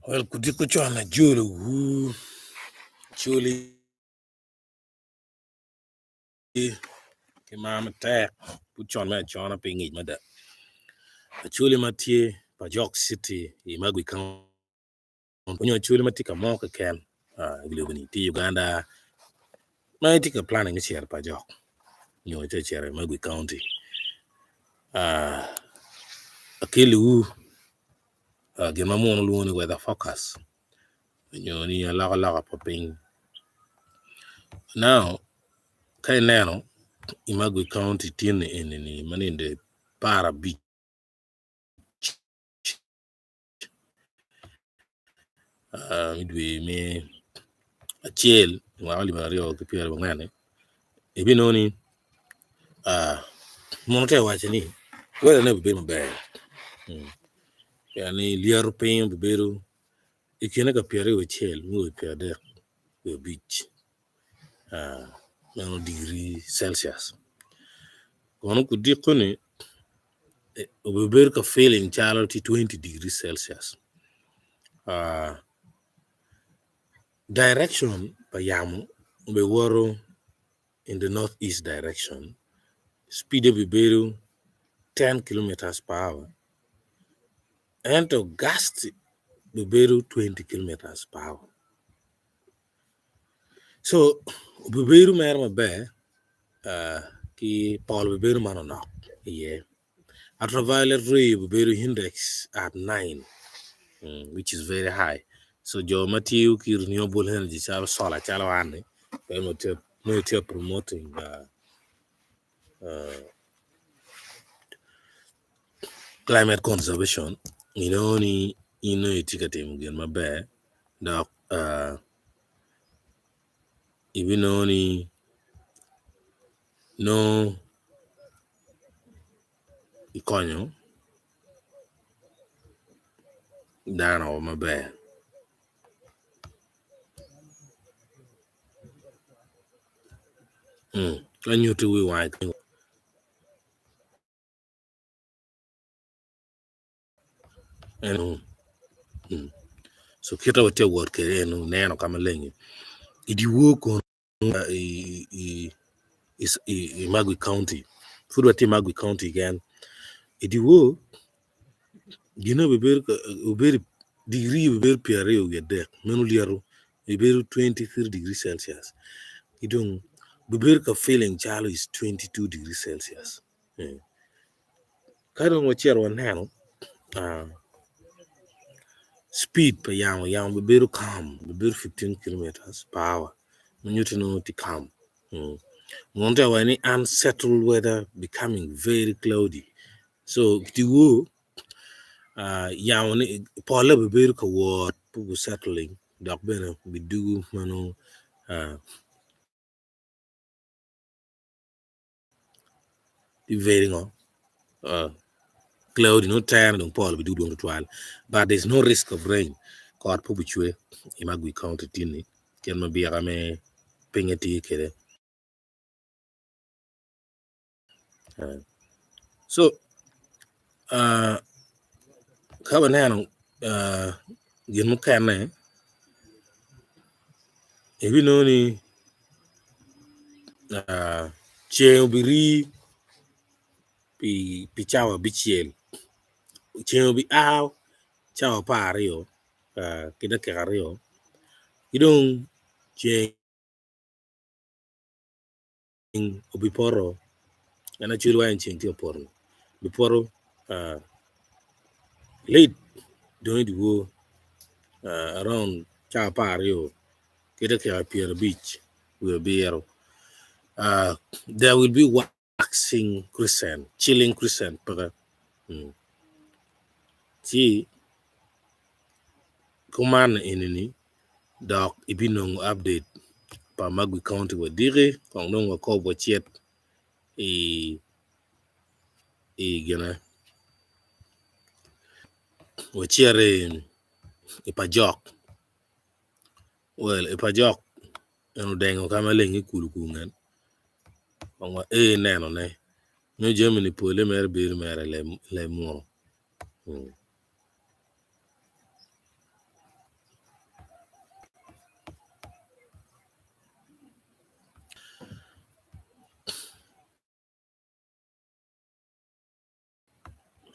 Wel kudiko con ajolowu coli ki mar matek pud con me acona piny ngic mada acoli ma tye pa Jok City i Magwi County nyo acoli ma tye ka mo keken i lobo-ni tye i Uganda ma itye ka planning me cito pa Jok nyo itye ka cito i Magwi County akeliwu gin ma muno lwongo ni weather focus nyo ni alokaloka pa piny now ka ineno i Magwi County tin-ni eni ma nino aparabic me dwe me acel mwaka alip aryo ki pyerangwen-ni ibinongo ni muno tye ka waco ni weather ne obibedo maber pien ni lyeto piny obibedo i kine ka pyeraryo wiye acel nyo pyeradek wiye abic meno degree celcius kono kudiko-ni obibedo ka feeling calo tye 20 degree celcius direction pa yamo obiwoto in the north east direction speed-e obibedo 10 kilometers per hour ento gust obibedo 20 kilometers per hour so obibedo mere maber ki pol obibedo manonok iye ultraviolet ray obibedo index at 9 which is very high so jo ma tiyo ki renewable energy calo solar calo an-ni nongo itye ka promoting climate conservation inongo ni in nongo itye ka timo gin maber dok ibinongo ni nongo ikonyo dano maber. Ka nyutti wi wange co kite watye ka wot kwede eno ineno ka maleng i dyewor kono i Magwi county pud watye i Magwi county keken i dyewor gine obedo digiri obedo pyeraryo wiye adek meno lyeto obedo 23 degree celcius ki dong bibedo ka feeling calo is 22 degree celcius ka dong wacito waneno speed pa yamo, yamo bibedo calm bibedo 15 kilometers per hour ma nyuto ni nongo tye calm Muno tye ka waco ni unsettled weather becoming very cloudy so dyewor yamo ni polle bibedo ka wot pe gu settling dok bene bidugo ma nongo tye very ngo cloudy nongo tere dong pol bidugo dwong tutwal but there is no risk of rain kot pe obicwe i Magwi county tin-ni kit ma byeka me pinye tye kwede. So ka waneno gin mukene ibinongo ni ceng obirii pi cawa abicel ceng obia cawa 12 ki dakika aryo ki dong ceng obipoto en aye cwiny wai ceng tye ka poto obipoto late dong i dyewor around cawa 12 ki dakika 50 wiye abiro there will be waxing crescent chilling crescent peke ci kuman eni-ni dok ibinongo update pa Magwi County wadiki kong dong wakob wacit i i gine wacit i Pajok well i Pajok en odengo ka maleng ki kulu kungen kong wa ee nenone nongo jami-ni pole mere bedo mere leb muno.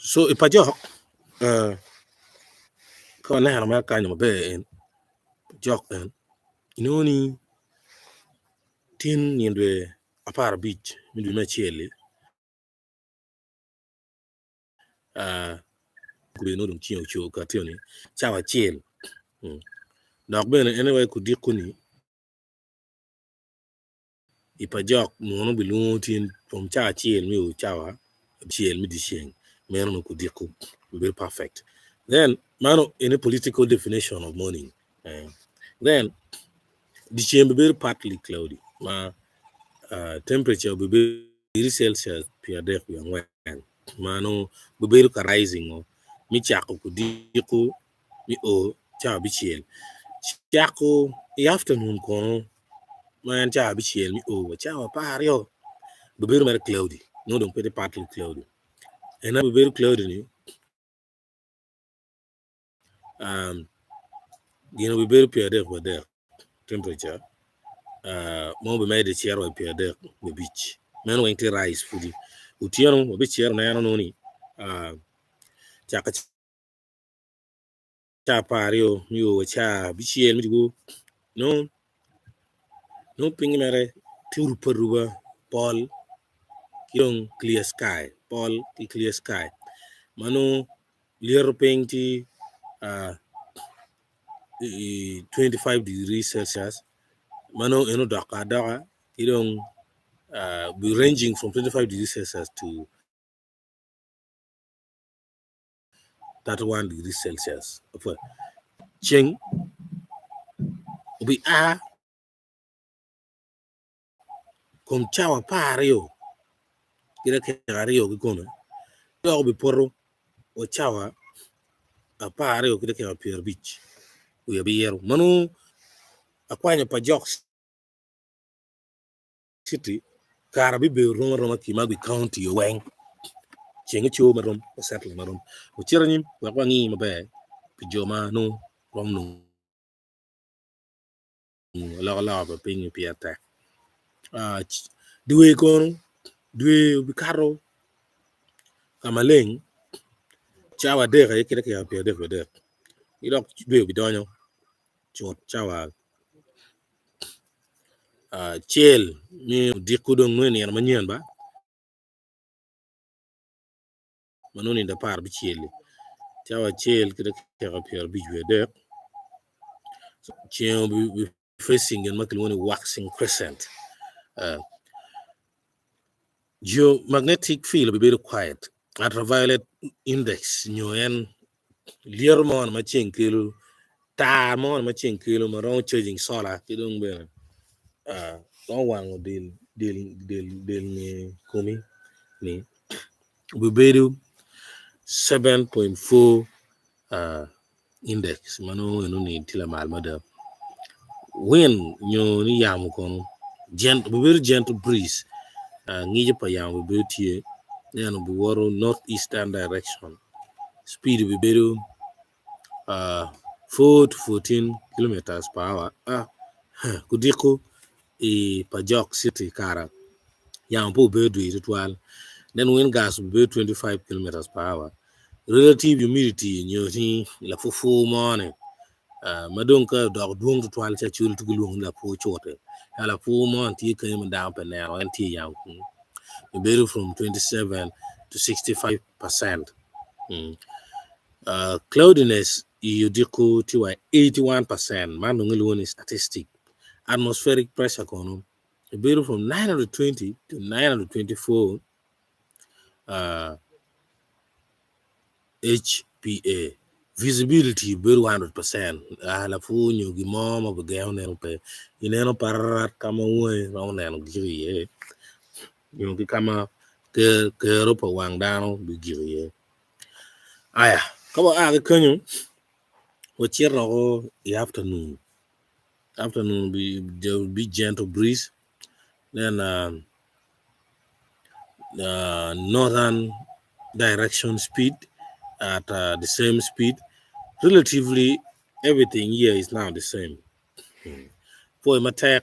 So i pajok ka waneno mere kany maber en pajok en inongo ni tin nino dwe 15 me dwe me acel-li gubedo nongo dong ceng ocung okati ni cawa acel dok bene en aye kudiko-ni i pa jok munu bilwongo tin from cawa acel me o cawa abicel me dyeceng meno nongo kudiko bedo perfect then mano ene political definition of morning then dyeceng bibedo partly cloudy ma temperature bibedo degree Celsius 34 ma nongo bibedo ka rising o me cako kudiko me o cawa abicel cako i afternoon kono ma en cawa abicel me o wa cawa 12 bibedo mere cloudy nongo dong pe tye partly cloudy en aye bibedo cloudy ni gin obibedo 33 temperature ma obimedde cito wa i 35 meno weng tye rice pudi otyeno wabicito neno nongo ni caka ca 12 nio wa ca 9 me dyewor nongo piny mere tye orubbe aruba pol ki dong clear sky pol ki clear sky ma nongo lyeto piny tye 25 degree Celsius ma nongo en odok adoka ki dong be ranging from 25 degree Celsius to 31 degree Celsius. Ceng obi a kom cawa 12 ki dakika 2 kikome dok obipoto wa cawa 12:57 ma nongo akwanyo pa jok city kara bibedo rom aroma ki ma i county weng ceng oco marom osettle marom ocito anyim wek wangi maber pi jo ma nongo romo nongo alokaloka pa piny pire tek dwe kono dwe obikato ka maleng cawa 3 aye ki dakika 33 ki dok dwe obidonyo cut cawa acel me odiko dong nongo i nino manyen ba ma nongo nino 16-li cawa acel ki dakika 53 ceng obi facing gin ma kilwongo ni waxing crescent geomagnetic field obibedo quiet ultraviolet index nyo en lyeto mo ma ceng kelo tar mo ma ceng kelo ma romo charging solar ki dong bene romo wango del del del del nge komi ni obibedo 7.4 index ma nongo enoni tye lamal mada wind nyo ni yamo kono obibedo gentle breeze ngico pa yamo obibedo tye ento obiwoto north eastern direction speed obibedo 4 to 14 kilometers per hour kudiko i Pajok city kara yamo pe obedo dwir tutwal then wind gust obibedo 25 kilometers per hour relative humidity nyo ni lapwopwo mo ni ma dong ka odoko dwong tutwal ci acol ci gilwongo ni lapwo cute ento lapwo mo ni tye kenyo ma dano pe neno en tye i yamo kunu obedo from 27 to 65% cloudiness i odiko tye wa 81% man dong gilwongo ni statistic atmospheric pressure kono obedo from 920 to 924 HPA visibility bedo 100% lapur nyo gin mo ma obigengo neno pe ineno pararat ka ma wangi romo neno gik iye nyo ki ka ma kero pa wang dano bigik iye aya ka wa a ki kenyo wacito woko i afternoon afternoon there will be gentle breeze then northern direction speed at the same speed relatively everything here is now the same pwoyo matek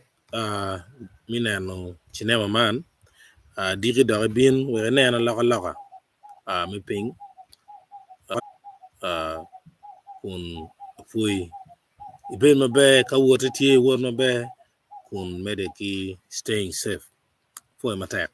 me neno cinema man diki dok ibin wek inen alokaloka me piny. Kun apwoyi ibed maber ka wotti tye iwot maber kun imedde ki staying safe. Apwoyo matek.